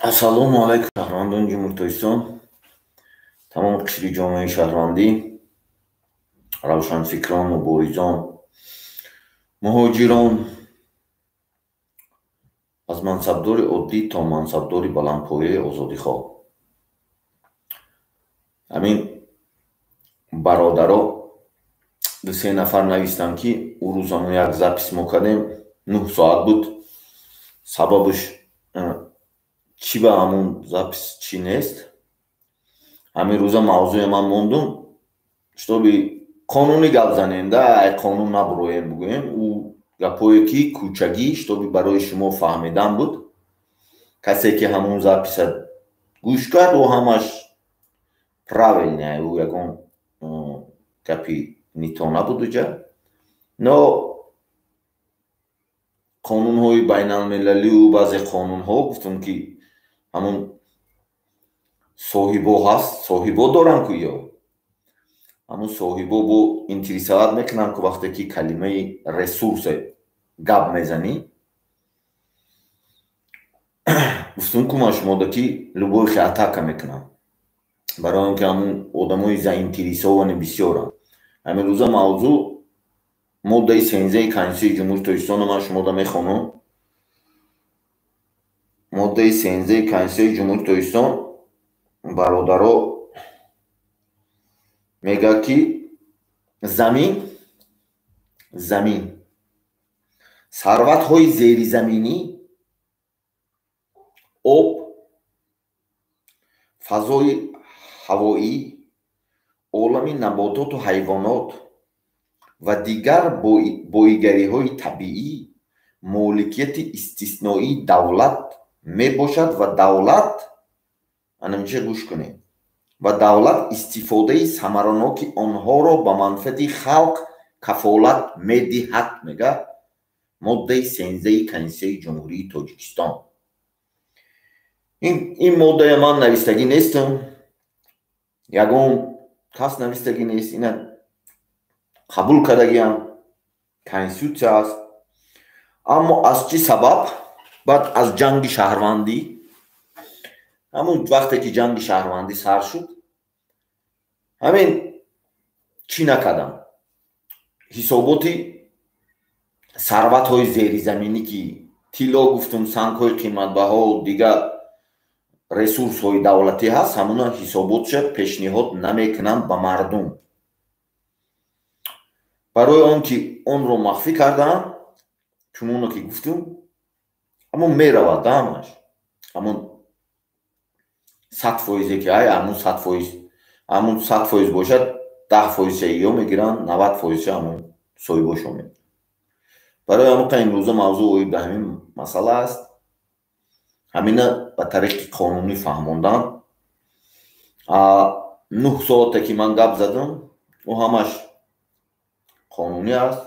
Ассалому алайкум, шаҳрвандони Ҷумҳурии Тоҷикистон, тамоми қишри ҷомеаи шаҳрвандӣ, равшанфикрон, муборизон, муҳоҷирон, аз мансабдори оддӣ то мансабдори баландпояи озодихоҳ. Ҳамин бародаро ду-се нафар навистанд, ки ӯ рӯз ҳамон як запис мо кардем, 9 соат буд. Сабабаш чӣ ба ҳамун запис чӣ нест? Ҳамин рӯза мавзӯе ман мондум, чтобы қонунӣ гап занем, да, ай қонун набуроем, бугӯем. Ӯ гапое ки кӯчагӣ, чтобы барои шумо фаҳмидан буд. Касе ки ҳамун записа гӯш кард, ӯ ҳамаш правильно, ӯ ягон гапи нито набуд уҷа. Но қонунҳои байналмилалию баъзе қонунҳо гуфтум, ки ҳамун соҳибо ҳаст, соҳибо дорам ку ё ҳамун соҳибо бо интересовать мекунам, ку вақте ки калимаи ресурсе гап мезанӣ, гуфтум ку ман шумода, ки любой хе атака мекунам, барои он ки ҳамун одамои заинтересованы бисёранд. Ҳамин рӯза мавзӯъ моддаи 13 Конститутсияи Ҷумҳурии Тоҷикистонро ман шумода мехонам. Моддаи 13 Конститутсияи Ҷумҳурии Тоҷикистон, бародаро, мегӯяд, ки замин, сарватҳои зеризаминӣ, об, фазои ҳавоӣ, олами набототу ҳайвонот ва дигар боигариҳои табиӣ моликияти истисноии давлат мебошад ва давлат, анамча гӯш кунед, ва давлат истифодаи самараноки онҳоро ба манфиати халқ кафолат медиҳад, мегӯяд моддаи 13 Конститутсияи Ҷумҳурии Тоҷикистон. Ин моддая ман навистагӣ нестам, ягон кас навистагӣ нест, ина қабул кардагиам, конститутсия аст. Аммо аз чӣ сабаб баъд аз ҷанги шаҳрвандӣ, ҳамун вақте ки ҷанги шаҳрвандӣ сар шуд, ҳамин чӣ накардам, ҳисоботи сарватҳои зеризаминӣ, ки тилло гуфтум, сангҳои қиматбаҳо, дигар ресурсҳои давлатӣ ҳаст, ҳамуна ҳисоботша пешниҳод намекунанд ба мардум. Барои он ки онро махфӣ кардаанд, чуноне ки гуфтум, ҳамон меравад ҳамаш, ҳамон 100 фоизе ки ай, ҳамун 100 фоиз, ҳамун 100 фоиз бошад, 10 фоизша ё мегиранд, 90 фоизша ҳамун соҳибошо мегиранд. Барои ҳамон имрӯза мавзӯъ оид ба ҳамин масъала аст. Ҳамина ба тариқи қонунӣ фаҳмондан. 9 соате ки ман гап задам, ӯ ҳамаш қонунӣ аст,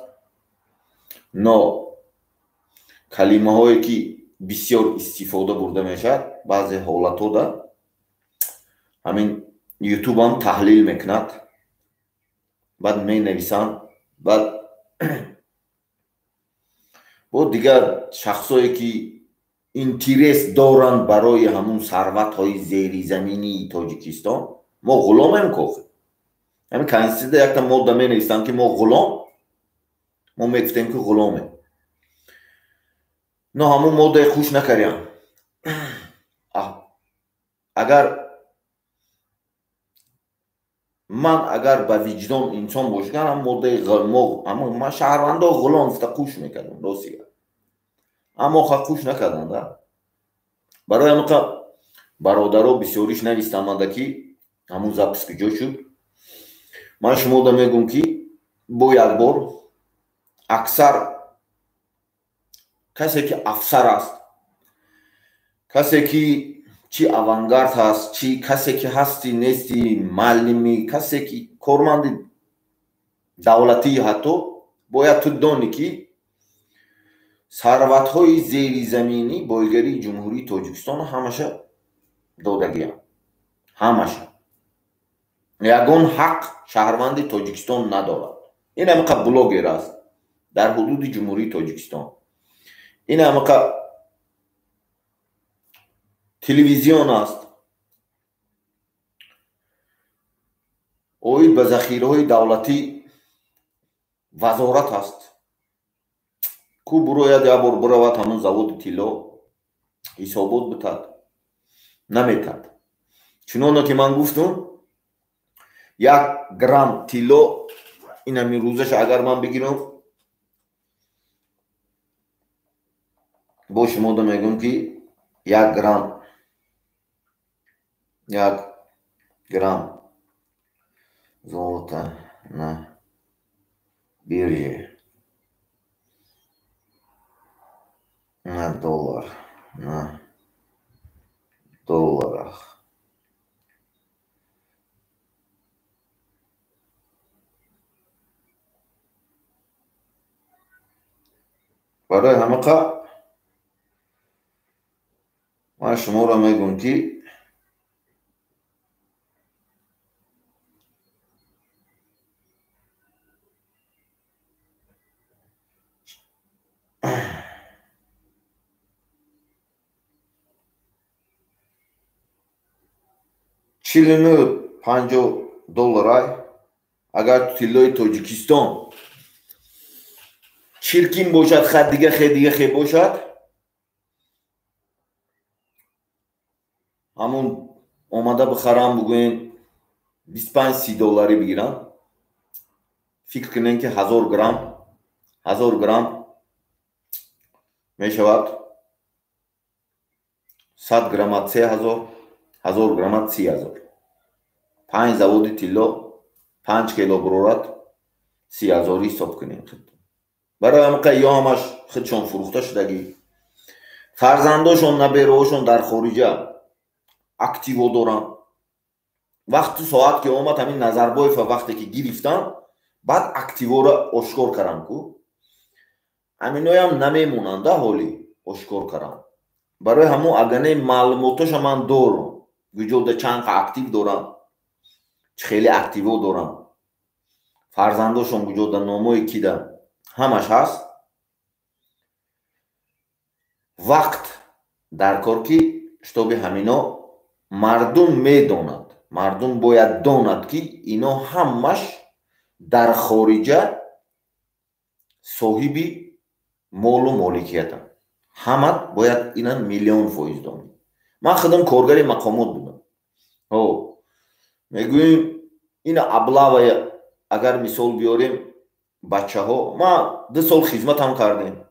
но калимаҳое ки бисёр истифода бурда мешавад, баъзе ҳолатҳода ҳамин ютубам таҳлил мекунад, баъд менависанд, баъд бо дигар шахсое ки интерес доранд барои ҳамун сарватҳои зеризаминии Тоҷикистон. Мо ғуломем кофир. Ҳамин конститутсия якта модда менависанд, ки мо ғулом, мо мегуфтем, ки ғуломем, но ҳамун моддаи хуш накардям. Агар ман, агар ба виҷдон инсон бошам, ҳам моддаи ман шаҳрвандо ғулом гуфта қуш мекардам, рости гап, аммо ха қуш накардам да. Барои ҳамин бародаро бисёриш навистамада, ки ҳамун запис куҷо шуд. Ман шумода мегӯм, ки бо як бор аксар касе ки афсар аст, касе ки чӣ авангард ҳаст, чӣ касе ки ҳасти нести, муаллимӣ, касе ки корманди давлатӣ, ҳатто бояд ту донӣ, ки сарватҳои зеризаминӣ, боигарии Ҷумҳурии Тоҷикистон ҳамаша додагиам, ҳамаша. Ягон ҳақ шаҳрванди Тоҷикистон надорад. Ин ҳамақа блогер аст дар ҳудуди Ҷумҳурии Тоҷикистон, ин ҳамақа. Телевизион аст. Оид ба захираҳои давлатӣ вазорат аст. Ку бурояд як бор биравад ҳамун заводи тилло ҳисобот битад. Наметад. Чуноне ки ман гуфтум, 1 грамм тилло инами рӯзаша агар ман бигирам, бо шумо да мегӯм ки 1 грамм 1 грамм золото на бирже на доллар на долларах. Барои ҳамақа ман шуморо мегӯм ки $49.50 ай агар тиллои Тоҷикистон чиркин бошад, хат дига хе дига хе бошад, ҳамун омада бихарам бугӯем $25-30 бигирам. Фикр кунем ки 1000 грамм 1000 грамм мешавад 100 грамма 3000, 1000 грамма 30000. 5 заводи тилло 5 кило бурорад 30000 ҳисоб кунем. Барои ҳамқа ё ҳамаш худшон фурӯхта шудагӣ, фарзандошон набераҳошон дар хориҷа активо доранд. Вақту соат ки омад ҳамин Назарбоева вақте ки гирифтан, баъд активора ошкор кардан ку. Ҳаминоям намемонанда ҳоли ошкор кардан. Барои ҳамон агане маълумотоша ман дорам, куҷода чанд қа актив дорам, чӣ хеле активо дорам, фарзандошон куҷода номои кида, ҳамаш ҳаст. Вақт дар кор ки шитоби ҳамино мардум медонад, мардум бояд донад ки ино ҳамаш дар хориҷа соҳиби молу моликиятанд. Ҳама бояд ина 1,000,000% донад. Ман худам коргари мақомот будам. Мегӯем ина аблавая агар мисол биёрем, бачаҳо, ман 2 сол хизматам кардем,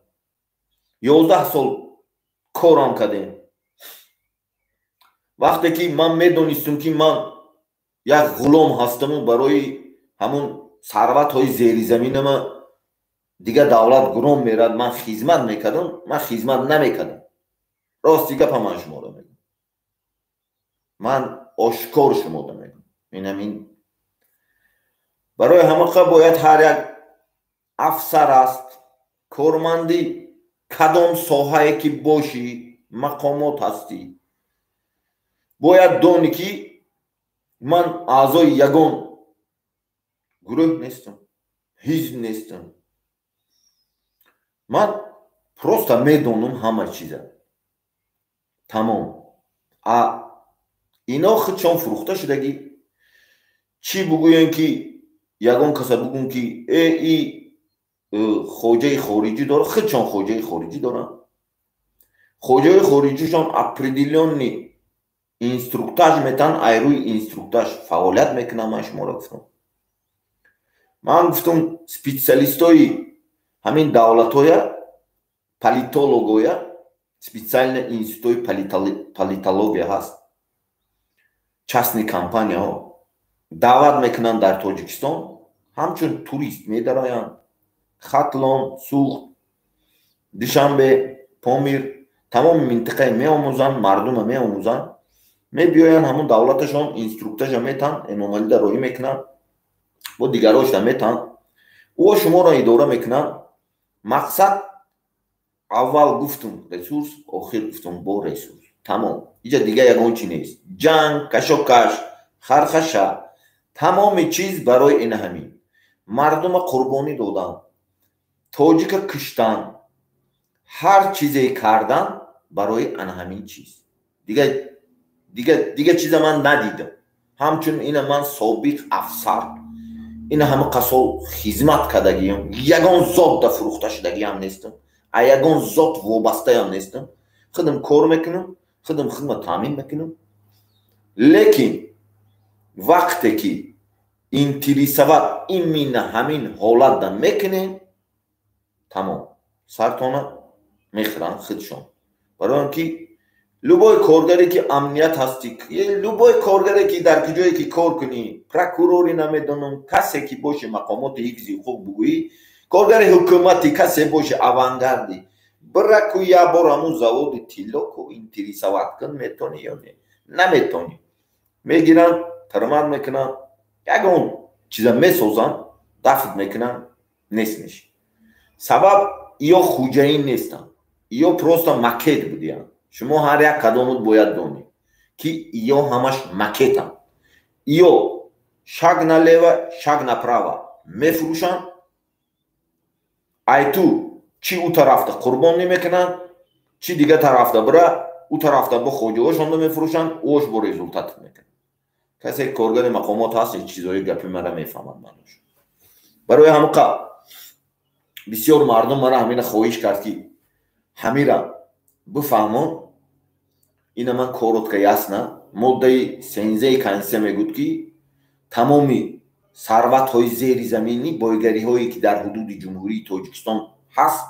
11 сол корам кардем. Вақте ки ман медонистум ки ман як ғулом ҳастаму барои ҳамун сарватҳои зеризаминама дигар давлат гуром мерад, ман хизмат мекардам, ман хизмат намекардам. Рости гапа ман шуморо мегӯям, ман ошкор шуморо мегӯям. Инамин барои ҳамақа бояд ҳар як афсар аст, корманди кадом соҳае ки бошӣ, мақомот ҳастӣ, бояд донӣ ки ман аъзои ягон гурӯҳ нестам, ҳизб нестам. Ман просто медонам ҳама чиза. Тамом. А ино худшон фурӯхта шудагӣ. Чӣ бугӯем ки ягон каса бугӯм ки и хоҷаи хориҷӣ дорад, худшон хоҷаи хориҷӣ доранд. Хоҷаи хориҷишон определённый инструктаж метан, ай рӯи инструктаж фаъолият мекунам. Ман шуморо гуфтам, ман гуфтам специалистои ҳамин давлатҳоя, политологоя, специально институтҳои политология ҳаст, частни компанияҳо даъват мекунанд дар Тоҷикистон, ҳамчун турист медароянд. Хатлон, Суғд, Душанбе, Помир, тамоми минтиқаи меомӯзанд, мардума меомӯзанд, мебиёянд ҳамун давлаташон инструктажа метан, Эмомалида роҳӣ мекунанд, бо дигарошда метан, ӯ шуморо идора мекунанд. Мақсад аввал гуфтум ресурс, охир гуфтум бо ресурс. Тамом. Иҷа дига ягон чи нест. Ҷанг, кашокаш, хархаша, тамоми чиз барои ина ҳамин. Мардума қурбонӣ додан, тоҷика киштан, ҳар чизе кардан барои ана ҳамин чиз. Дига чиза ман надидам. Ҳамчун ина ман собиқ афсар, ина ҳама қасол хизмат кардагиам, ягон зот да фурӯхта шудагиам нестам, а ягон зот вобастаям нестам. Худам кор мекунам, худам хидмат таъмин мекунам. Лекин вақте ки интересовать именно ҳамин ҳолатда мекунем, тамом, сартона мехӯранд худшон. Барои он ки любой коргаре ки амният ҳастӣ, любой коргаре ки дар куҷое ки кор кунӣ, прокурори намедонам, касе ки боши, мақомоти ҳифзи ҳуқуқ бугӯӣ, коргари ҳукумати касе боши, авангарди бираку як бор ҳамун заводи тилло ку интересовать кун, метонӣ ё не? Наметонӣ. Мегиранд, тармат мекунанд, ягон чиза месозанд, дафт мекунанд, нест мешӣ. Сабаб ё хуҷаин нестанд, ё просто макет будиянд. Шумо ҳар як кадомут бояд донед, ки ё ҳамаш макетанд. Ё шаг налево, шаг направо мефурӯшанд, ай ту чӣ ӯ тарафта қурбонӣ мекунанд, чӣ дига тарафта бира, ӯ тарафта бо хоҷаҳошонда мефурӯшанд, ӯш бо результат мекунанд. Касе коргари мақомот ҳаст, чизҳои гапи мара мефаҳмад манош. Барои ҳамқа бисёр мардум мара ҳамина хоҳиш кард, ки ҳамира бифаҳмон. Ина ман коротко, ясно. Моддаи 13 конститутсия мегӯд, ки тамоми сарватҳои зеризаминӣ, бойгариҳое ки дар ҳудуди Ҷумҳурии Тоҷикистон ҳаст,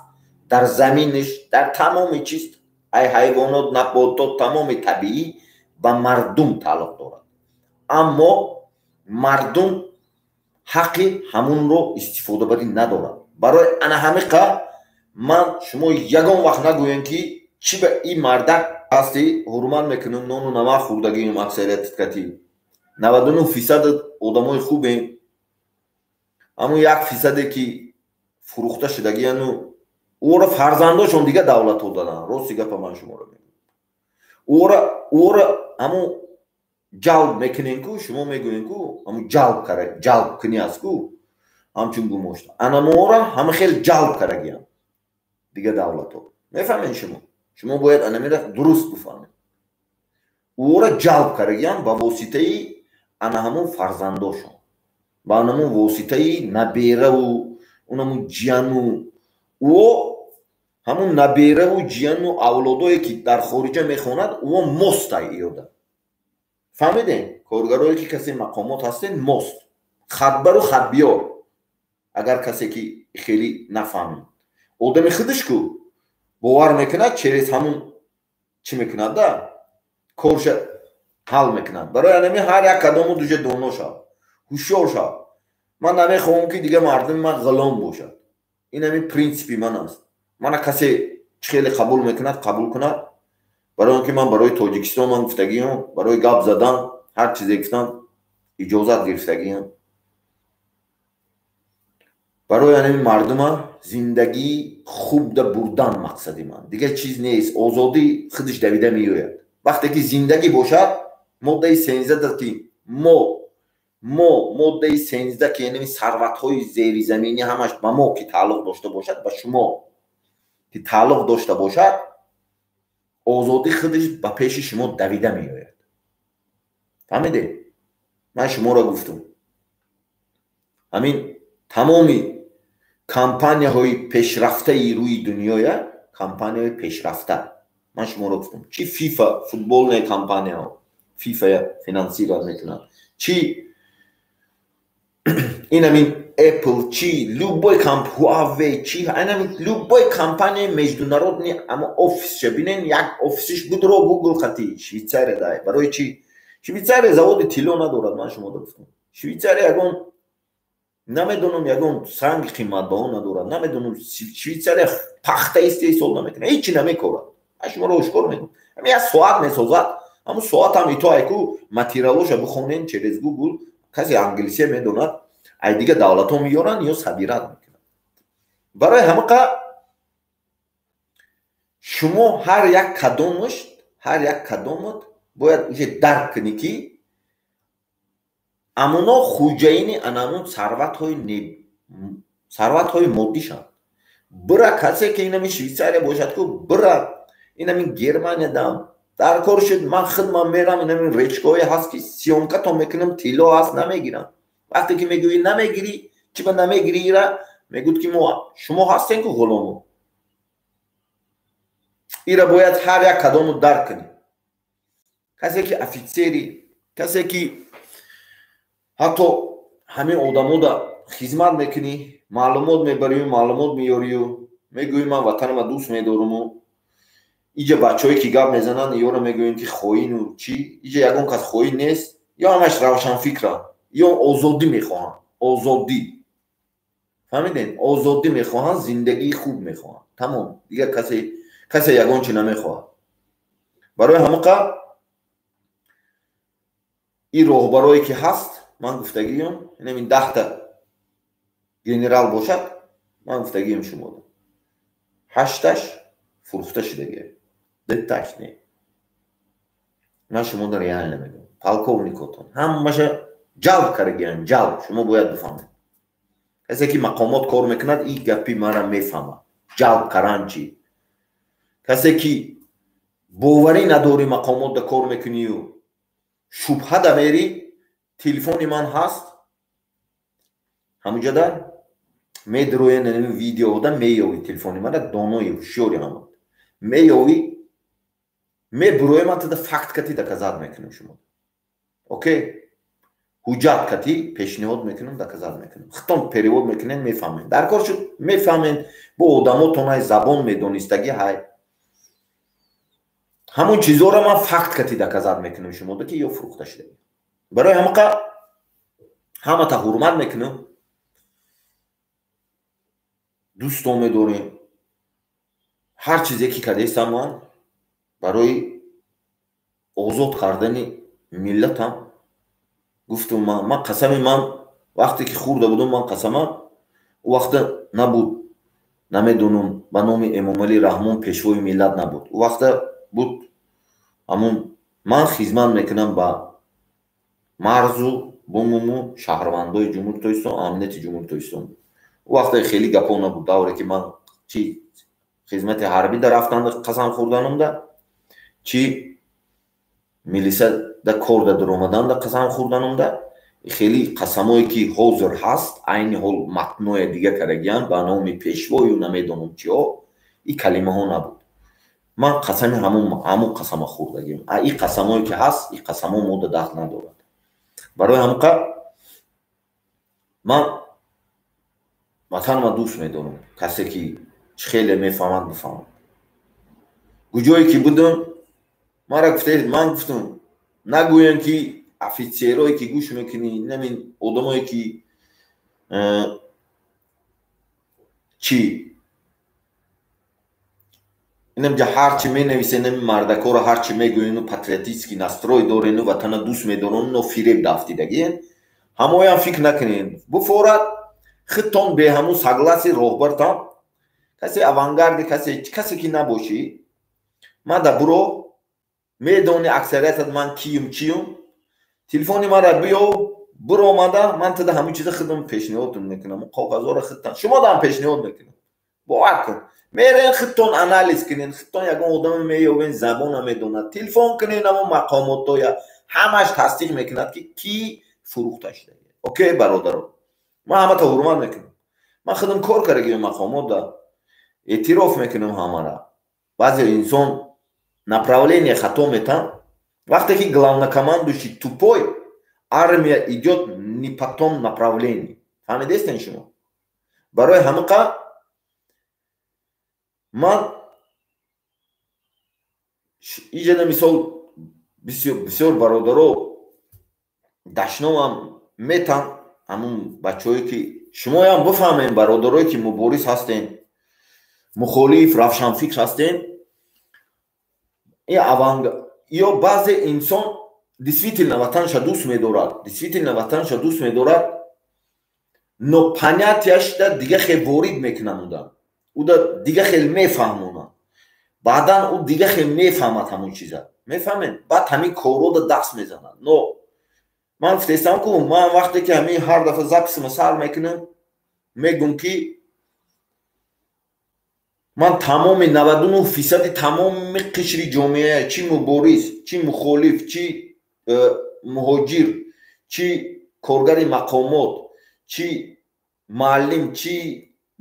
дар заминаш, дар тамоми чиз, ай ҳайвонот, наботот, тамоми табиӣ ба мардум тааллуқ дорад, аммо мардум ҳаққи ҳамунро истифодабарӣ надорад. Барои ана ҳамиқа ман шумо ягон вақт нагӯем, ки чӣ ба ин мардак ҳастӣ, ҳурмат мекунем, нону намак хӯрдагием, аксарияти кати 99% одамои хубем, аммо 1 фисаде ки фурӯхта шудагияну ӯро фарзандошон дига давлатҳо даданд. Рости гапа ман шуморо мегӯям, ӯро ҳамун ҷалб мекунем ку, шумо мегӯем ку, ҳамун ҷалб кунӣ аст ку, ҳамчун гумошта анамоора ҳама хел ҷалб карагиям дига давлатҳо. Мефаҳмед шумо? Шумо бояд анамира дуруст бифаҳмед. Ӯро ҷалб карагиям ба воситаи ана ҳамун фарзандошон, ба анамун воситаи набераву унамун ҷияну ӯ, ҳамун набераву ҷияну авлодое ки дар хориҷа мехонад, ӯ мостай иёда. Фаҳмидем? Коргарое ки касе мақомот ҳастен, мост хатбару хатбиёр. Агар касе ки хеле нафаҳмид, одами худаш ку бовар мекунад, через ҳамун чӣ мекунад да, корша ҳал мекунад. Барои анами ҳар як кадому дуҷа доно шав, ҳушёр шав. Ман намехоҳам, ки дига мардуми ман ғулом бошад. Ин ҳамин принсипи ман аст. Мана касе чӣ хеле қабул мекунад, қабул кунад. Барои он ки ман барои Тоҷикистон ман гуфтагиам, барои гап задан, ҳар чизе гуфтам, иҷозат гирифтагиам. Барои анами мардума зиндагии хубда бурдан мақсади ман, дигар чиз нест. Озодӣ худаш давида меояд, вақте ки зиндагӣ бошад. Моддаи 13 ки мо моддаи 13 ки яъне сарватҳои зеризаминӣ ҳамаш ба мо ки тааллуқ дошта бошад, ба шумо ки тааллуқ дошта бошад, озодӣ худаш ба пеши шумо давида меояд. Фаҳмидед? Ман шуморо гуфтам, ҳамин тамоми компанияҳои пешрафтаи рӯи дунёя, компанияҳои пешрафта, ман шуморо гуфтам, чи ФИФА, футбольная компанияҳо, ФИФА финансировать мекунад, чи инамин Apple, чи любой Huawei, чи инамин любой компанияи международный, ама офисша бинен, як офисиш будро Google хати Швейцария дай. Барои чи Швейцария заводи тилло надорад? Ман шуморо гуфтам, Швейцария ягон, намедонам, ягон санги қиматбаҳо надорад, намедонам, Швейцария пахта истеҳсол намекунад, ҳечи намекорад. Ман шуморо ошкор мегӯям, ҳамин як соат месозад, ҳамун соатам ито айку материалоша бихонен через Google, касе англисия медонад, ай дига давлатҳо меёранд ё собирать мекунанд. Барои ҳамақа шумо ҳар як кадомаш, ҳар як кадомат бояд уже дарк кунӣ, ки амуно хуҷаини анамун сарватҳои моддишанд. Бира, касе ки инами Швейцария бошад ку, бира инами Германиядам. Дар кор шуд, ман хидмат мерам, инам речкаҳое ҳаст ки съёмка то мекунам, тилло ҳаст, намегирам. Вақте ки мегӯӣ намегирӣ, чӣ ба намегирӣ ира, мегӯд ки мо шумо ҳастем ку ғулому. Ира бояд ҳар як кадому дарк кунӣ. Касе ки офитсери, касе ки ҳатто ҳамин одамода хизмат мекунӣ, маълумот мебарию, маълумот меёрию, мегӯӣ ман ватанама дӯст медоруму, иҷа бачаҳое ки гап мезананд, ёро мегӯем ки хоину чӣ, иҷа ягон кас хоин нест, ё ҳамаш равшанфикранд, ё озодӣ мехоҳанд, озодӣ. Фаҳмидем? Озодӣ мехоҳанд, зиндагии хуб мехоҳанд. Тамом. Дигар касе ягон чи намехоҳад. Барои ҳамақа ин роҳбарое ки ҳаст, ман гуфтагиём, инам 10 та генерал бошад, ман гуфтагиём шумода. 8таш фурӯхта шудагия. 2таш не. Ман шумода реально мегӯям. Полковникотон ҳамаша ҷалб кардагиян, ҷалб. Шумо бояд бифаҳмед. Касе ки мақомот кор мекунад, ин гапи мара мефаҳмад. Ҷалб кардан чӣ? Касе ки боварӣ надорӣ мақомотда кор мекунию шубҳа да мерӣ, телефони ман ҳаст, ҳамуҷода медроен видеода меёвӣ телефони мара, донои ҳушёри ҳама меёвӣ, мебурои, ман тада факт кати доказать мекунам шумо. Окей, ҳуҷҷат кати пешниҳод мекунам, доказать мекунам. Хитон перевод мекунем, мефаҳмем. Дар кор шуд, мефаҳмем, бо одамотон забон медонистагӣ ҳай. Ҳамон чизҳоро ман факт кати доказать мекунам шумода ки ё фурӯхта шуда. Барои ҳамақа ҳамата ҳурмат мекунам, дӯстон медорем, ҳар чизе ки кардестам ман барои озод кардани миллатам гуфтум. Ман қасами ман вақте ки хурда будум, ман қасама ӯ вақта набуд, намедонам, ба номи Эмомалӣ Раҳмон пешвои миллат набуд. Ӯ вақта буд ҳамун ман хизмат мекунам ба марзу бумуму шаҳрвандои Ҷумҳури Тоҷикистон, амнияти Ҷумҳури Тоҷикистон. Ӯ вақта хеле гапҳо набуд, давре ки ман чи хизмати ҳарбӣ да рафтанда қасам хӯрданумда, чи милисада кор да дуромаданда қасам хӯрданумда, хеле қасамое ки ҳозир ҳаст, айни ҳол матное дига кардагиам ба номи пешвою намедонам чиҳо, ин калимаҳо набуд. Ман қасами ҳамун қасама хӯрдагиам. А ин қасамое ки ҳаст, ин қасамҳо мода дахл надорад. Барои ҳамқа ман ватанама дӯст медорам. Касе ки чӣ хеле мефаҳмад, бифаҳмад. Куҷое ки будам, мара гуфтед, ман гуфтам, нагӯям ки офитсерое ки гӯш мекунӣ, намин одамое ки чӣ инамҷа ҳарчи менависен, нами мардакоро ҳарчи мегӯену патриотический настрой дорену ватана дӯст медорон, но фиреб дафтидагиен, ҳамоям фикр накунен. Буфорад худтон бе ҳамун согласие роҳбартон, касе авангарди, касе ки набошӣ, мада буро, медони аксариятат ман киюм, чиюм, телефони мара биё, буромада, ман тада ҳамун чиза худам пешниҳодтон мекунам, коғазҳоро худтан шумодаам пешниҳод мекунам. Бовар кун, мерен худтон анализ кунен, худтон ягон одаме меёбен, забона медонад, телефон кунен, ҳамон мақомотоя ҳамаш тасдиқ мекунад ки кӣ фурӯхта шуда. Окей, бародаро, ман ҳамата ҳурмат мекунам. Ман худам кор кардагиам мақомотда, эътироф мекунам ҳамара. Баъзе инсон направление хато метан. Вақте ки главнокомандующий тупой, армия идёт не по том направлении. Фаҳмидестен шумо? Барои ҳамақа ман иҷада мисол бисёр бародаро дашномам метан, ҳамун бачаҳое ки шумоям бифаҳмем, бародарое ки мубориз ҳастен, мухолиф, равшанфикр ҳастен, ё баъзе инсон действительно ватанша дӯст медорад, действительно ватанша дӯст медорад, но понятияшда дига хел ворид мекунам, уда дига хел мефаҳмонад, баъдан ӯ дига хел мефаҳмад ҳамон чиза, мефаҳмед, баъд ҳамин коррода даст мезанад. Но ман гуфтаистам ку, ман вақте ки ҳамин ҳар дафъа записима сар мекунам, мегӯм ки Ман тамоми 99% тамоми қишри ҷомеа, чӣ мубориз, чӣ мухолиф, чӣ муҳоҷир, чӣ коргари мақомот, чӣ муаллим, чӣ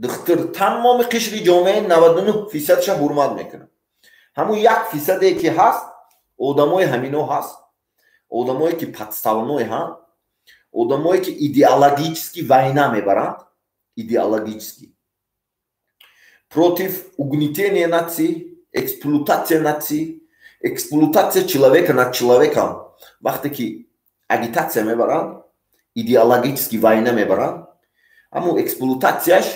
духтур, тамоми қишри ҷомеа 99%-ша ҳурмат мекунам. Ҳамун 1%-е ки ҳаст, одамои ҳамино ҳаст, одамое ки подставной ҳа, одамое ки идеологически война мебаранд, идеологически против угнетения нации, эксплуатация нации, эксплуатация человека над человеком. Вақте ки агитатсия мебаранд, идеологически война мебаранд, аммо эксплуатацияш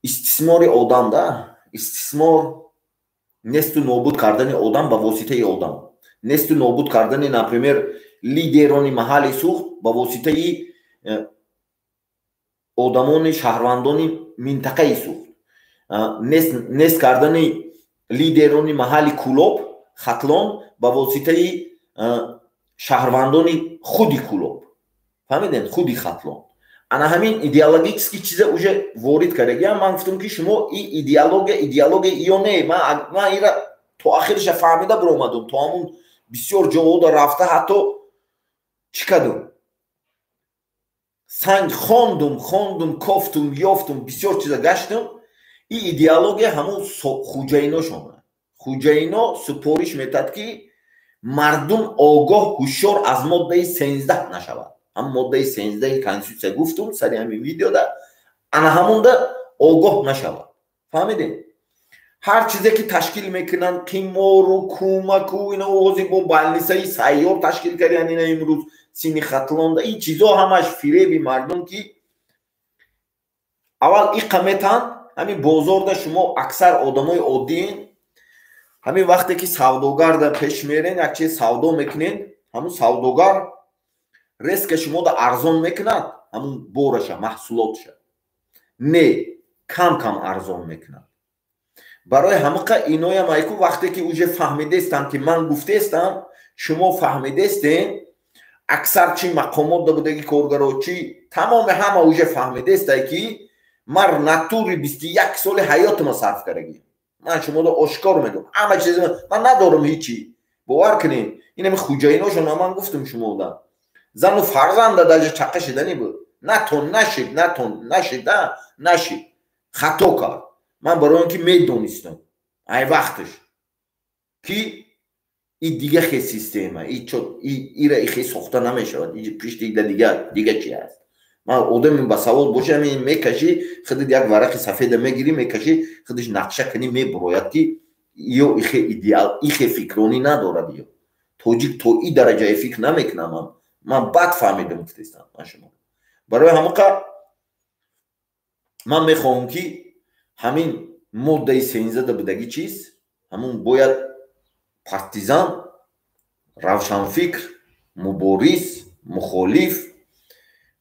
истисмори одам да, истисмор, несту нобуд кардани одам ба воситаи одам, несту нобуд кардани, например, лидерони маҳалли Сухт ба воситаи одамони шаҳрвандони минтақаи Сухт, нест кардани лидерони маҳалли Кулоб, Хатлон ба воситаи шаҳрвандони худи Кулоб, фаҳмидем, худи Хатлон. Ана ҳамин идеологический чиза уже ворид кардагиам. Ман гуфтам, ки шумо и идеология, идеология ё не, ман ира то ахириша фаҳмида биромадум, то ҳамун бисёр ҷоҳода рафта, ҳатто чӣ кардум, санҷ хондум, хондум, кофтум, ёфтум, бисёр чиза гаштум. И идеология ҳамун хуҷаиношона, хуҷаино супориш метад, ки мардум огоҳ, ҳушёр аз моддаи 13 нашавад. Ҳам моддаи 13-и конститутсия гуфтум сари ҳамин видеода, ана ҳамонда огоҳ нашавад, фаҳмидем? Ҳар чизе ки ташкил мекунанд, қимору кӯмаку ина, ози бо больницаи сайёр ташкил кардиян, ина имрӯз сини Хатлонда, ин чизо ҳамаш фиреби мардум, ки аввал иқа метанд. Ҳамин бозорда шумо аксар одамои оддиин, ҳамин вақте ки савдогарда пеш мерен, як чиз савдо мекунен, ҳамун савдогар резко шумода арзон мекунад ҳамун бораша, маҳсулотша? Не, кам кам арзон мекунад. Барои ҳамақа иноям айку, вақте ки уже фаҳмидестам, ки ман гуфтестам, шумо фаҳмидестен, аксар чи мақомот будаги коргаро, чи тамоми ҳама уже фаҳмидестай, ки ман натури 21 соли ҳаётима сарф кардагиам. Ман шумода ошкор мегӯям, ҳама чиз ман надорам ҳичи, бовар кунед. Инами хуҷаиношона ман гуфтам шумода, зану фарзанда даже чақа шиданӣ буд, натон нашид, натон нашид, нашид, хато кард. Ман барои он ки медонистам ай вақташ, ки и дига хе система ира ихе сохта намешавад, пишти ида дига дига чи ҳаст. Ман одами басавод боша, ҳамин мекашӣ, худат як варақи сафеда мегирӣ, мекашӣ, худаш нақша кунӣ, мебурояд, ки ё ихе идеал, ихе фикронӣ надорад. Ё тоҷик то и дараҷаи фикр намекунам. Ман бад фаҳмидам, гуфтестам ман шумо. Барои ҳамақа ман мехоҳам, ки ҳамин моддаи 13-да будагӣ чиз, ҳамун бояд партизан, равшанфикр, мубориз, мухолиф,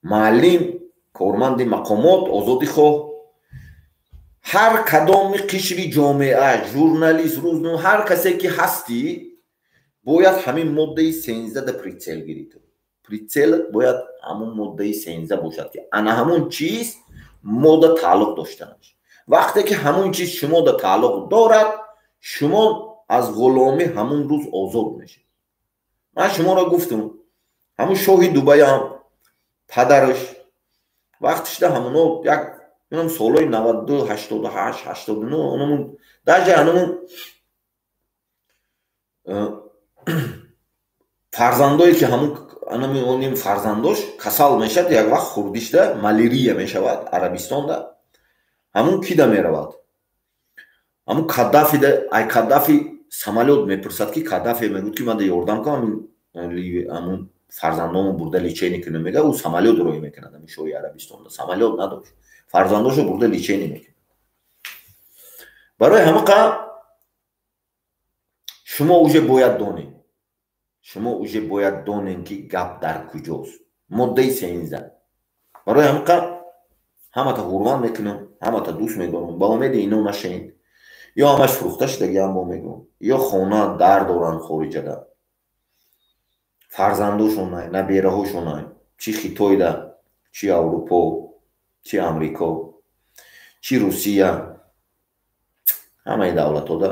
муаллим, корманди мақомот, озодихоҳ, ҳар кадоми қишри ҷомеа, журналист, рӯзнома, ҳар касе ки ҳастӣ, бояд ҳамин моддаи 13-да прицел гирӣ. Прицел бояд ҳамун моддаи 13 бошад, ки ана ҳамун чиз мода тааллуқ доштанаш. Вақте ки ҳамун чиз шумода тааллуқ дорад, шумо аз ғуломӣ ҳамун рӯз озод мешед. Ман шуморо гуфтам, ҳамун шоҳи Дубаям падараш вақтишда ҳамуно як инам солҳои 92, 88, 89, онамун даже анамун фарзандое ки ҳамун анамин фарзандош касал мешавад, як вақт хурдишда малярия мешавад Арабистонда, ҳамун кида меравад? Ҳамун Каддафида. Ай Каддафи самолёт мепурсад, ки Каддафи мегӯяд, ки манда ёрдам кун, ҳамун фарзандомо бурда лечение кунам, мега. Ӯ самолёт рӯй мекунад. Ҳамин шоҳи Арабистонда самолёт надошт, фарзандошо бурда лечение мекунад. Барои ҳамақа шумо уже бояд донед, шумо уже бояд донед, ки гап дар куҷост, моддаи 13. Барои ҳамақа ҳамата ҳурмат мекунам, ҳамата дӯст медорам. Ба умеди ино нашавед, ё ҳамаш фурӯхта шудагиам, бо мегӯм, ё хона дар доранд хориҷада, фарзандошонай, набераҳошонай, чи Хитойда, чи Аврупо, чи Амрико, чи Русия. Ҳамаи давлатҳода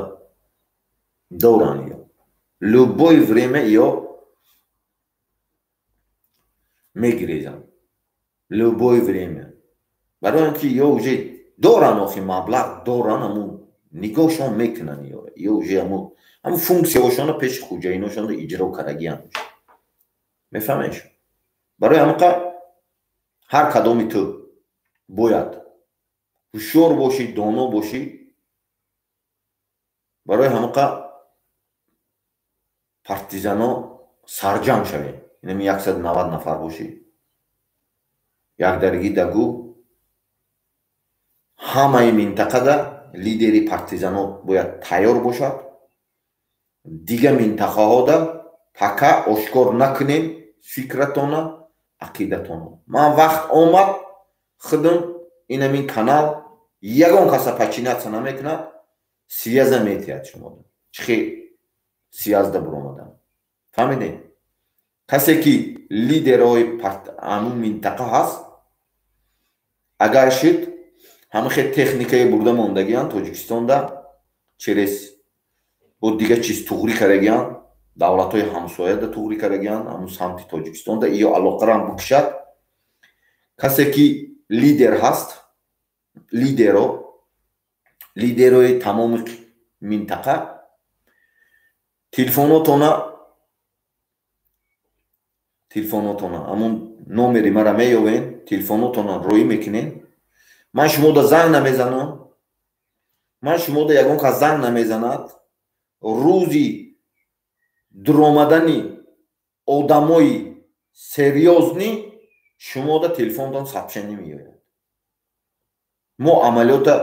доранд ё. Любое время ё мегирезанд. Любое время. Барои он ки ё уже доранд, охи маблағ доранд, ҳамун нигоҳшон мекунанд ё. Ё уже ҳамун функсияҳошонро пеши хуҷаиношонро иҷро кардагианд. Мефаҳмед? Барои ҳамақа ҳар кадоми ту бояд ҳушёр бошӣ, доно бошӣ. Барои ҳамақа партизано сарҷамъ шавем. Инами 190 нафар бошӣ. Якдарги дагу ҳамаи минтақада лидери партизано бояд тайёр бошад. Дига минтақаҳода пока ошкор накунем фикратона, ақидатона. Ман вақт омад, худам инамин канал ягон каса подчиняться намекунад, связа метиҳад шумо. Чихе связда буромадам. Фаҳмидем? Касе ки лидерҳои ҳамун минтақа ҳаст, агар шуд, ҳамахе техникае бурда мондагианд Тоҷикистонда, через бо дига чиз туғрӣ кардагианд, давлатҳои ҳамсояда туғрӣ кардагианд, ҳамун самти Тоҷикистонда ё алоқарам бикушад. Касе ки лидер ҳаст, лидерои тамоми минтақа телефонотона ҳамун номери мара меёвен, телефонотона роӣ мекунен. Ман шумода занг намезанам, ман шумода ягон кас занг намезанад. Рӯзи дуромадани одамои серьёзный шумода телефонтон сообщение меояд. Мо амалиёта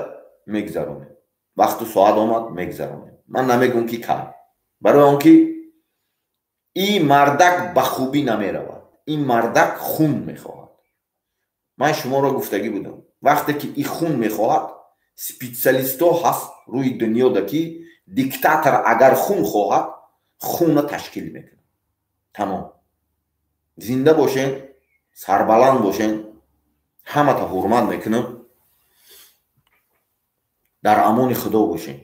мегзаронем. Вақту соат омад, мегзаронем. Ман намегӯм ки кай. Барои он ки ин мардак ба хубӣ намеравад. Ин мардак хун мехоҳад. Ман шуморо гуфтагӣ будам. Вақте ки ин хун мехоҳад, специалистҳо ҳаст рӯи дунёда, ки диктатор агар хун хоҳад, хуна ташкил мекунад. Тамом. Зинда бошен, сарбаланд бошен, ҳамата ҳурмат мекунам. Дар амони Худо бошен.